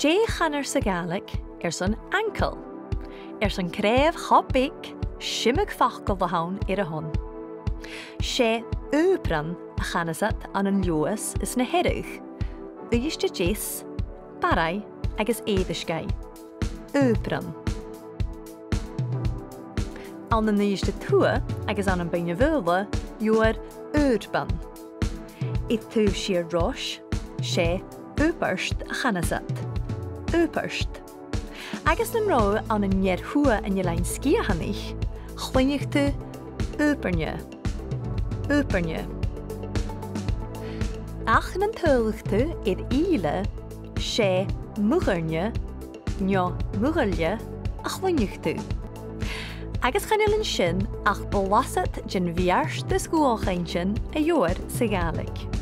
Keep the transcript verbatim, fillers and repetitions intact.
Dè chanar sa Ghàidhlig airson ankle? Airson craobh cho beag, 's iomadh facal a th' ann air a shon. 'S e aobran a chanas iad ann an Leòdhas is na Hearadh, Uibhist a Deas, Barraigh agus Èirisgeigh. Aobran. Ann an Uibhist a Tuath agus ann am Beinn na Faoghla, gheibhear aoirbean. Air taobh siar Rois, 's e aobairt a chanas iad. Aobairt. Agus nan robh thu ann an ear-thuath an Eilein Sgitheanaich, chluinneadh tu aobairne. Aobairne. Ach nan tadhlaidh tu air Ìle, 's e mughairne no mughairle a chluinneadh tu. Agus chan eil an sin ach blasad den bheartas dhualchainntean a gheibhear sa Ghàidhlig.